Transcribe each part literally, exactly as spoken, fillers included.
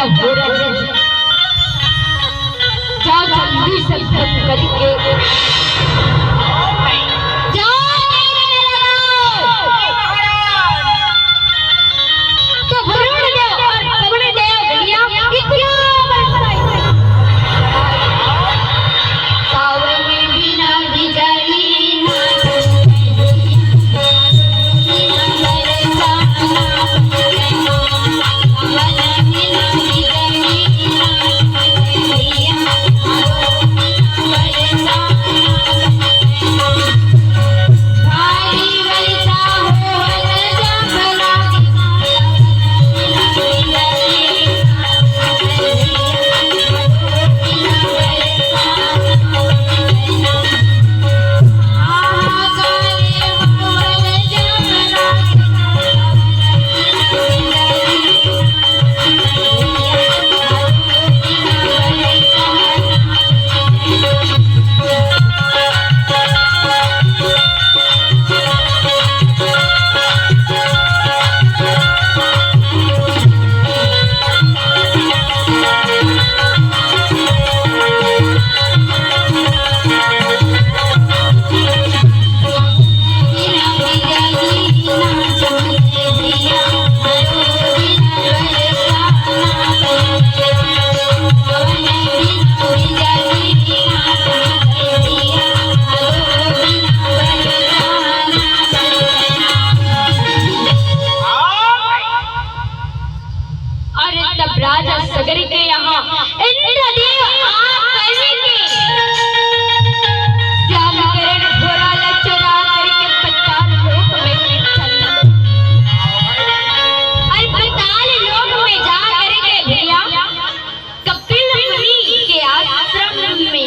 हो रहे हैं। जाओ जल्दी से भ्रम करके, जाओ, तो वरुण देव और पवन देव भैया इतना बरसाई। सावन बिना बिजली ना चमके, बिना बरसाना। अरे तब राजा सगर के यहाँ इंद्रदेव आ करके श्याम करण घोड़ा ला चुरा करके पाताल लोक में चल। अरे पाताल लोक में जा करके भैया कपिल मुनि के आश्रम में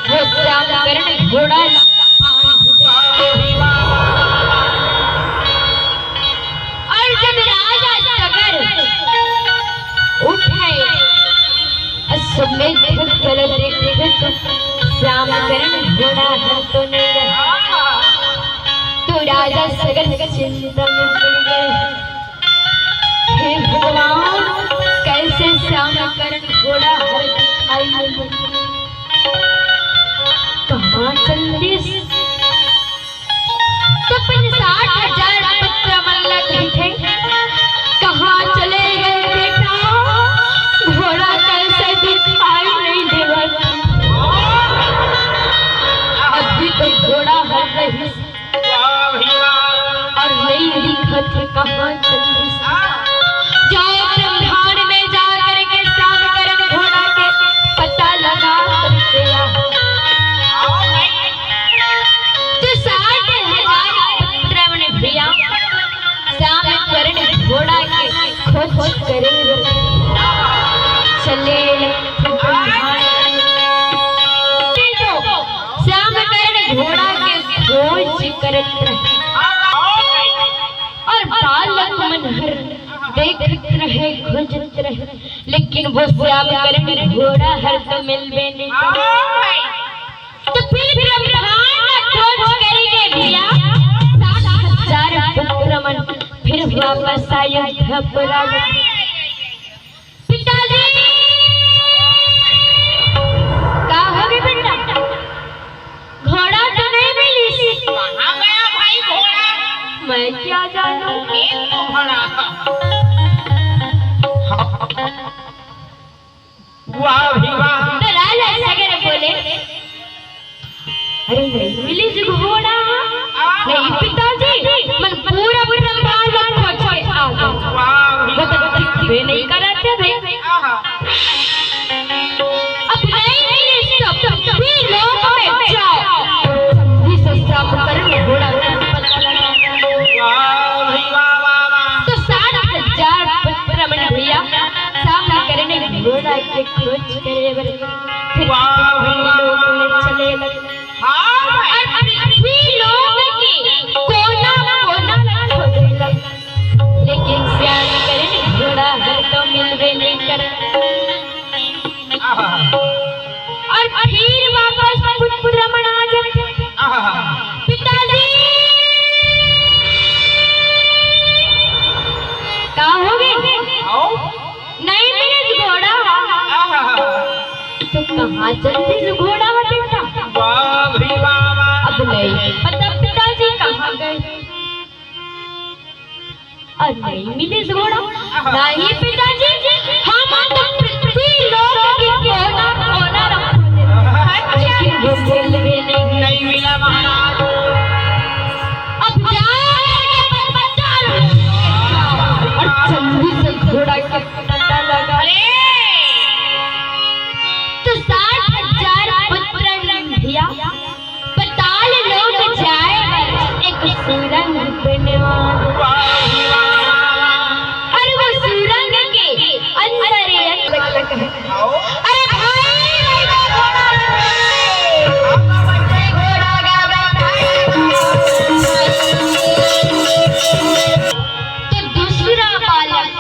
वो श्याम करण घोड़ा और जब राजा सगर उठे, अश्वमेध फल देखे तो श्याम करण घोड़ा हर तो नहीं रहा। तो राजा सगर चिंता में पड़ गए, हे भगवान, कैसे श्याम करण घोड़ा हर दिखाई नहीं पड़ता? कहाँ चल दिस? तो अपन साठ हजार पुत्र मन ला कहिथे, कहाँ चले गए बेटा? घोड़ा कैसे दिखाई नहीं देवत? अभी तो घोड़ा हर रही वाह भई वाह। और नहीं दिखत हे, कहाँ चल दिस? हाँ। जाओ ब्रह्मांड में जा करके श्याम करण घोड़ा के पता लगा करके आओ। आओ भाई। तो साठ हजार पुत्र मन भैया श्याम करण घोड़ा के खोज करे चले। श्याम करण घोड़ा के खोज करत रहे और बालक मन हर देखत रहे, खोजत रहे, लेकिन वो श्याम करण घोड़ा हर तो मिलबे नहीं करे। तो फिर ब्रह्मांड खोज करेगे भैया, साठ हजार पुत्र मन फिर वापस आए अयोध्यापुरा। पिताजी, का होगे बेटा? घोड़ा तो नहीं मिलिस। कहाँ गया भाई घोड़ा? मैं क्या जानूं? ये तो घोड़ा। वाह भई वाह। तो राजा सगर बोले, अरे नहीं मिलिस घोड़ा। नहीं पिताजी, मन पूरा ब्रह्मांड खोज के आ गए। वाह भई वो तो वाह। दिखबे नहीं करत हे भाई। आहा। अब नहीं मिलिस तो पृथ्वी लोक में जाओ। इस श्याम करण घोड़ा का पता लगा। वाह भई वाह, वाह, वाह। तो साठ हजार पुत्र मन भैया श्याम करण घोड़ा के खोज करे बर फिर वाह भई वाह, लोक में वाह, वाह। चले लगे। हाँ भाई। और पृथ्वी लोक के जल्दी से घोड़ा बर बेटा। वाह भाई वाह, वाह। अब नहीं पता पिताजी कहाँ गए। अउ नहीं मिलिस घोड़ा। नहीं पिताजी, हम तो पृथ्वी लोक के कोना कोना रखो। लेकिन वो मिल भी नहीं। नहीं मिला महाराज। अब जाए के पता लगा। अउ जल्दी से घोड़ा के पता लगा। अरे, तो साठ हजार पुत्र भैया, पाताल लोक जाए बर एक सुरंग बनवा दे। अरे वो सुरंग के अंदर एक, अरे भाई, भाई, भाई, घोड़ा, घोड़ा गा बैठाई। तो दूसरा बालक,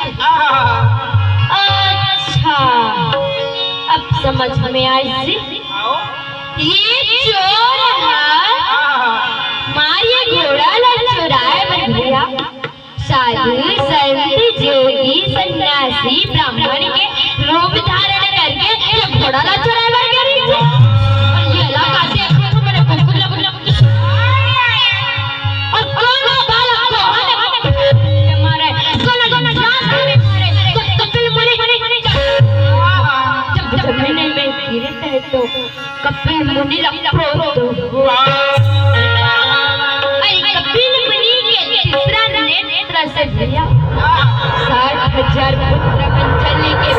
अच्छा, अब समझ में आइस। ये चोर ह, मार ये घोड़ा ला चोराए बर भैया। साधु, संत, जोगी, सन्यासी, ब्राह्मण के रूप धारण करके ये घोड़ा ला चोराए बर गे रहिस। अउ ये ला का देखत हे, मेरे कुकुर ला, कुकुर ला, अउ कोनो बालक को हने मारे, कोनो जात में मारे, तो कपिल मुनि, जब जमीन में गिरे थे तो कपिल मुनि ला प्रोत। अरे कपिल मुनि के तीसरा नेत्र से भैया साठ हजार पुत्र अंजलि के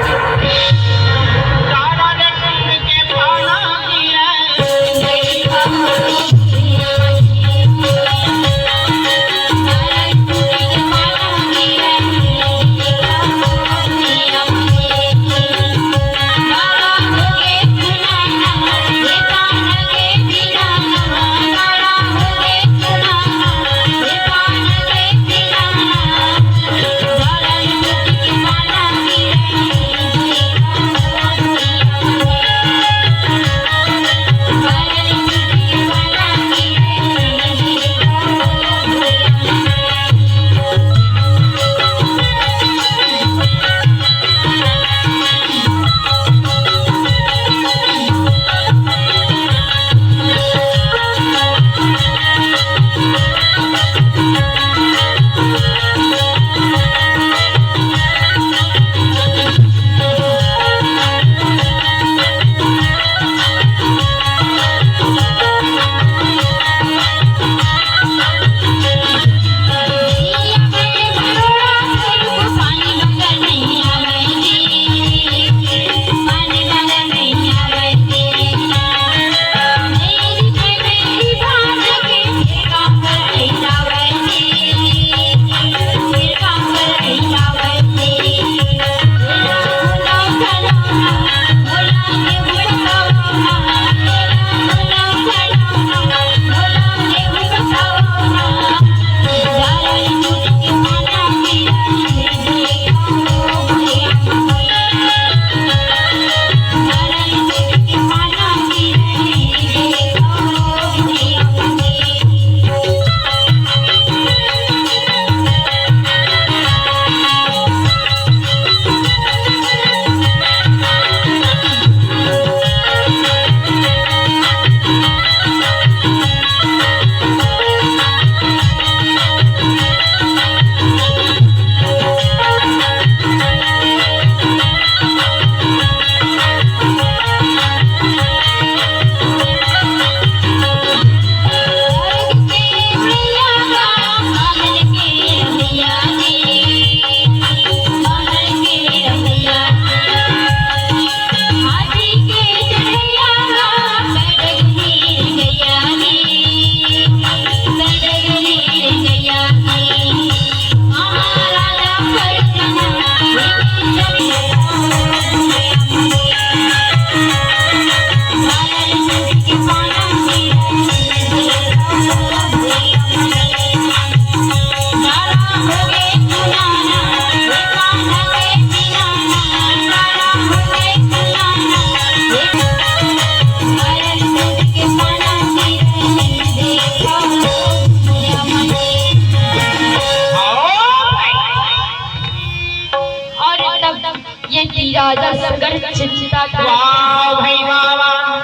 अउ तब ये राजा सगर चिंता कर। वाह भाई वाह, वाह।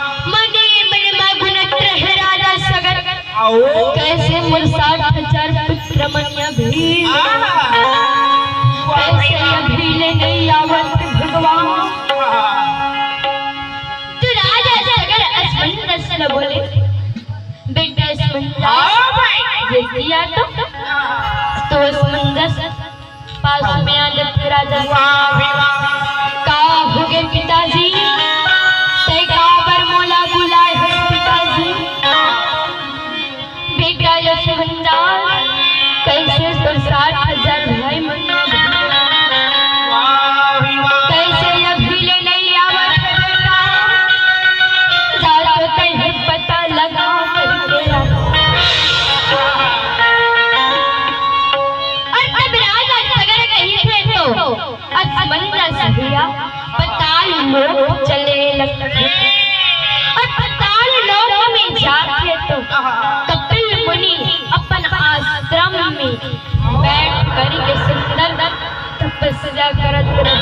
कैसे मोर साठ हजार पुत्र मन अभी, कैसे अभी ले नहीं आवत भगवान। तो राजा सगर असमंजस ल बोले, बेटा असमंजस, हाँ भाई। ये किया तो, तो असमंजस पास में आ जब राजा से, वाह भाई वाह। का हो गे पिताजी, तै काबर मोला बुलाए हो पिताजी? बेटा यशवंता, कैसे तोर साठ हजार भाई मन, वाह भाई वाह। कैसे अभी ले नहीं आवत है बेटा? जा तो तै पता लगा करके आ। अउ तब राजा सगर कहिथे तो असमंजस भैया पताल लोक चले लगथे। अउ पताल लोक में जाथे तो कपिल मुनि अपन आश्रम में बैठ करके सुंदर तपस्या करत रहे।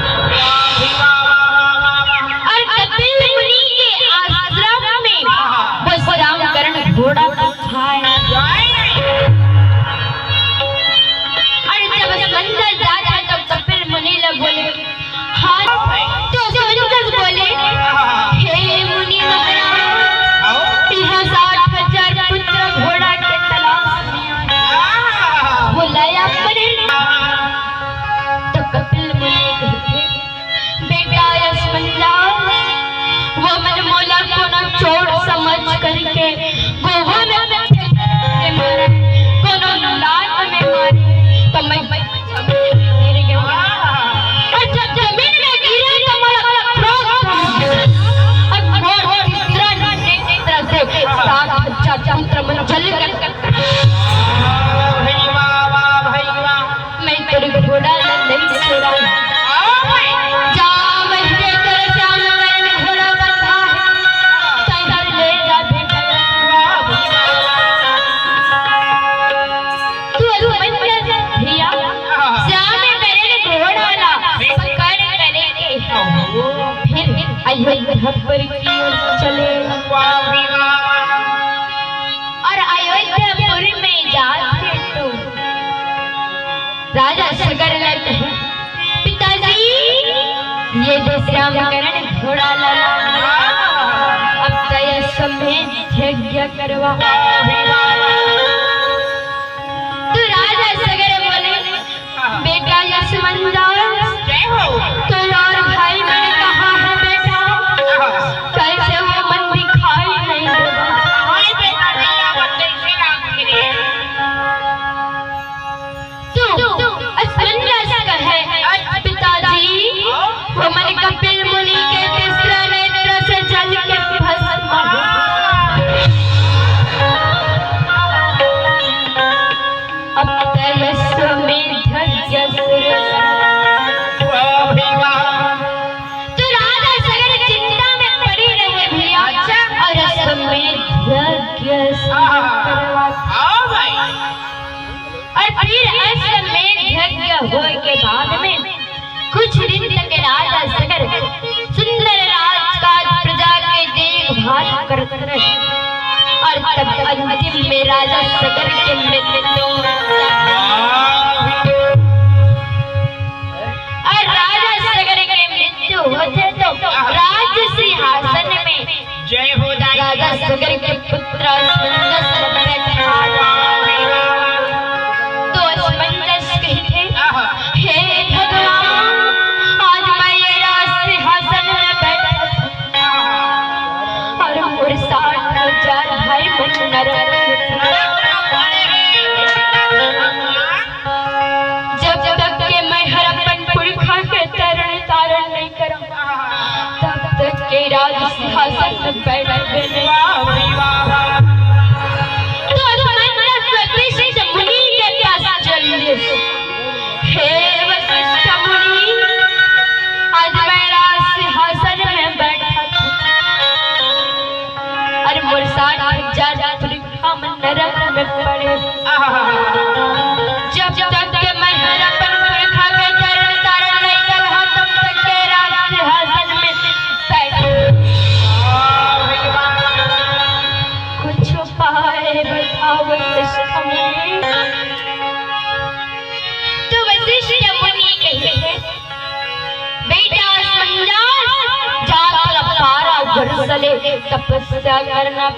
अउ कपिल मुनि के आश्रम में वो श्यामकरण घोड़ा हाय। अउ जब असमंजस जाथे तब कपिल मुनि ल बोले, हाँ, तो असमंजस बोले, हे मुनि महाराज, इहाँ साठ हजार पुत्र घोड़ा के तलाश में आए। बुलाया पड़े। तो कपिल मुनि कहते, बेटा असमंजस, वो मन मोला कोनो चोट समझ करके गोहा में फेंक के मारे, कोनो लात में मारे, तो मैं गिर गया। अउ जब जमीन में गिरे तो मोला क्रोध आ गया। अउ मोर तीसरा नेत्र से साठ हजार पुत्र मन जल कर मैं तोर घोड़ा ला नहीं छोड़ा। जा वही के तोर श्यामकरण घोड़ा बंधा है, तैं घर ले जा बेटा। तू असमंजस भैया, श्यामकरण घोड़ा ला पकड़ करके फिर अयोध्यापुर की ओर चले। अउ अयोध्यापुर में जाथे तो राजा सगर ल कहे, पिताजी, ये दे श्यामकरण घोड़ा ला, अब तै अश्वमेध यज्ञ करवा। तो राजा सगर बोले, बेटा असमंजस, जय हो। तो यार भाई मन कहाँ है बेटा? कैसे वो मन दिखाई नहीं देवा? हाय बेटा, नहीं आवत, कैसे राम गिरे? तो असमंजस कहे, पिताजी, वो मन कपिल मुनि के तीसरा नेत्र से जल के भस्म हो। अब तै अश्वमेध यज्ञ शुरू कर। वाह भाई वाह। तो राजा सगर चिंता में पड़े रहे भैया। अच्छा। अउ अश्वमेध यज्ञ शुरू करवा। हाँ भाई। अउ फिर अश्वमेध यज्ञ होए के बाद में कुछ दिन तक राजा सगर सुंदर राजकाज प्रजा के देखभाल करत रहे। अउ तब अंतिम में राजा सगर के मृत्यु, अउ राजा सगर के मृत्यु होथे तो राज सिंहासन में जय हो दाई। राजा सगर के पुत्र असमंजस बैठे। तो असमंजस कहिथे, हे भगवान, आज मैं ये राज सिंहासन में बैठा हूँ अउ मोर साठ हजार भाई मन नरक में थे। जब तक के मैं हर अपन पुरखा के तरण तारण नहीं करम, तब तक के राज सिंहासन में बैठबे नहीं। वाह भाई वाह। तो असमंजस वशिष्ठ मुनि के पास चल दिए। हे वशिष्ठ मुनि, आज मैं राज सिंहासन में बैठा था अउ मोर साठ हजार हम नरक में पड़े। जब तक के मैं हर अपन पुरखा के तरण तारण नहीं करहा, तब तक के राज सिंहासन में बैठ। वशिष्ठ मुनि। तो वशिष्ठ मुनि कहे, "बेटा संजास, जा थोड़ा बारह वर्ष ले तपस्या करना।"